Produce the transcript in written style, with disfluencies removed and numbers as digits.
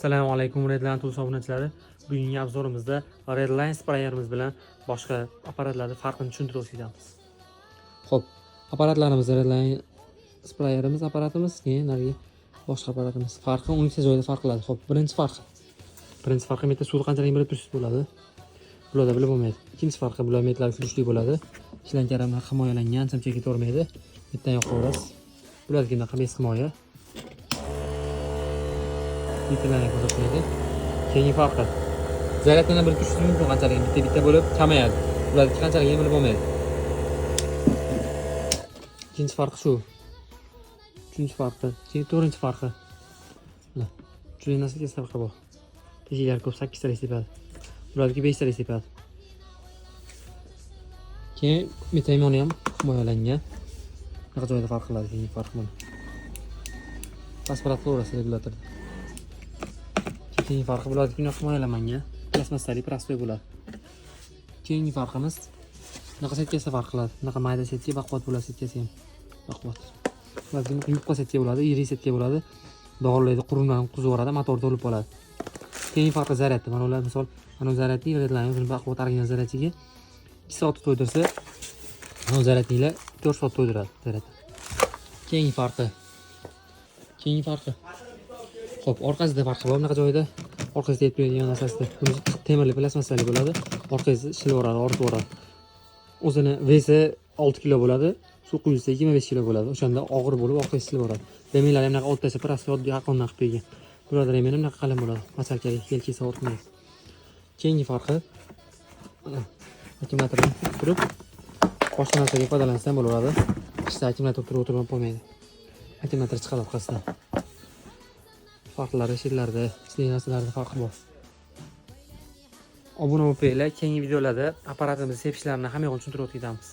Assalomu alaykum, Redline Tools obunachilari. Bugungi obzorimizda Redline sprayerimiz bilan boshqa apparatlarning farqini tushuntirib o'tamiz. Xo'p, apparatlarimiz Redline sprayerimiz apparatimiz, keyin narigi boshqa apparatimiz. Farqi 12 ta joyda farq qiladi. Xo'p, birinchi farqi. Birinchi farqi bitta suvni qanchaligini bilib tursangiz bo'ladi. Bularda bilib bo'lmaydi. Ikkinchi farqi, bular metlar kuchli bo'ladi. Ishlangan bilan himoyalangan, chimcha ketavermaydi. Bittadan yoqaverasiz. Bularniki bunaqa bez himoya. Bittalarni ko'rsatmaydi. Keyingi farqi. Zaryadini bilib turishingiz mumkin qanchaligini, bitta bitta bo'lib kamayadi. Bularniki qanchaligini bilib bo'lmaydi. Ikkinchi farqi shu. Uchinchi farqi, keyin to'rtinchi farqi. Mana. Uchinchi narsaga farqi bor. Teshiklar ko'p, 8 talik sepadi. Bularniki 5 talik sepadi. Keyin metamoni ham himoyalangan. Bunaqa joyda farq qiladi, keyingi farq mana. Pasport qilaverasiz regulyatorda. Keyingi farqi, bularniki bunaqa himoyalanmagan. Plastmassali, простой bo'ladi. Keyingi farqimiz bunaqa setkasida farq qiladi. Bunaqa mayda setka baquvvat bo'ladi, setkasi ham. Baquvvat. Bularniki bunaqa yupqa setka bo'ladi, iri setka bo'ladi. Dog'laydi, qurimlarni quzib yuboradi, motor to'lib qoladi. Keyingi farqi zaryadda. Mana ular, misol, mana bu zaryadni Redline o'zini baquvvat original zaryadchiga 2 soat to'ydirsa, mana bu zaryadniklar 4 soat to'ydiradi zaryadni. Keyingi farqi. Keyingi farqi. Xo'p, orqasida farqi bor bunaqa joyda. Orqasida yetib turadigan narsasida. Bunisi temirli, plastmassali bo'ladi. Orqasi ishilib yuboradi, og'ritib yuboradi. O'zini вес i 6 kilo bo'ladi. Suv quyilsa 25 kilo bo'ladi. O'shanda og'ir bo'lib, orqasi ishilib yuboradi. Ремень lar ham bunaqa o'rtacha, просто oddiy arqondan qilib qo'ygan. Bularda ремень ham bunaqa qalin bo'ladi. Masalkali yelkasi og'ritmaydi. Keyingi farqi, mana, akkumulyatorni turib boshqa narsaga foydalansa ham bo'laveradi. Ishda akkumulyator turib o'tirib bo'lmaydi. Akkumulyator chiqadi orqasidan. Farqlari sherlarda, ichidagi narsalarda farqi bor. Obuna bo'lib qo'yinglar. Keyingi videolarda apparatimizni sepishlarini hamma yo'g'ini tushuntirib o'tib ketamiz.